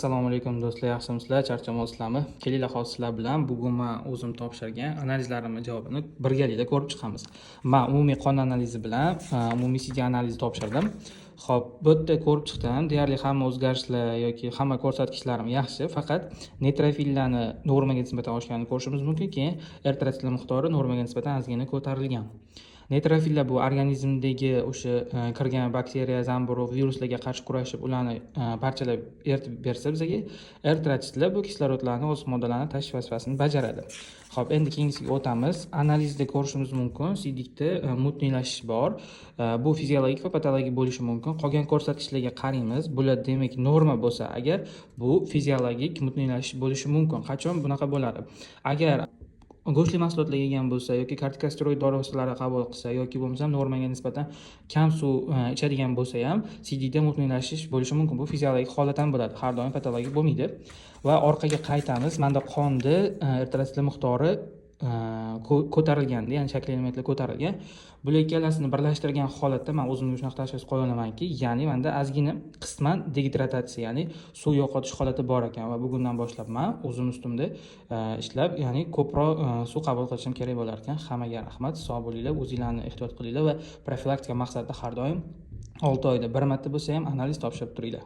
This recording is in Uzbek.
Assalomu alaykum, do'stlar, yaxshimisizlar, charchamayapsizlarmi? Kelinglar, hozir sizlar bilan bugun man o'zim topshirgan analizlarimni javobini birgalikda ko'rib chiqamiz. Man umumiy qon analizi bilan umumiy siydik analizi topshirdim. Xo'p, bu yerda ko'rib chiqdim, deyarli hamma o'zgarishlar yoki hamma ko'rsatkichlarim yaxshi, faqat neytrofillarni normaga nisbatan oshganini ko'rishimiz mumkin, keyin eritrositlar miqdori normaga nisbatan ozgina ko'tarilgan. Neytrofillar bu organizmdagi o'sha kirgan bakteriya, zamburug', viruslarga qarshi kurashib, ularni parchalab, eritib bersa bizaga, eritrositlar bu kislorodlarni, oziq moddalarni tashish vazifasini bajaradi. Xo'p, endi keyingisiga o'tamiz. Analizda ko'rishimiz mumkin, siydikda мутный lashish bor. Bu fiziologik va patologik bo'lishi mumkin. Qolgan ko'rsatkichlarga qaraymiz. Bular, demak, norma bo'lsa agar, bu fiziologik мутный lashish bo'lishi mumkin. Qachon bunaqa bo'ladi? Agar go'shtli mahsulotlar yegan bo'lsa yoki kortikosteroid dori vositalari qabul qilsa yoki bo'lmasam normaga nisbatan kam suv ichadigan bo'lsa ham, siydikda мутный lashish bo'lishi mumkin. Bu fiziologik holat ham bo'ladi, har doim patologik bo'lmaydi. Va orqaga qaytamiz. Manda qonda eritrositlar miqdori ko'tarilganda, ya'ni shakli elementlar ko'tarilgan. Bular ikkalasini birlashtirgan holatda man o'zimga shunaqa tashxis qo'ya olamanki, ya'ni manda ozgina qisman degidratatsiya, ya'ni suv yo'qotish holati bor ekan va bugundan boshlab man o'zim ustimda ishlab, ya'ni ko'proq suv qabul qilishim kerak bo'lar ekan. Hammaga rahmat, sog' bo'linglar, o'zinglarni ehtiyot qilinglar va profilaktika maqsadida har doim 6 oyda bir marta bo'lsa ham analiz topshirib turinglar.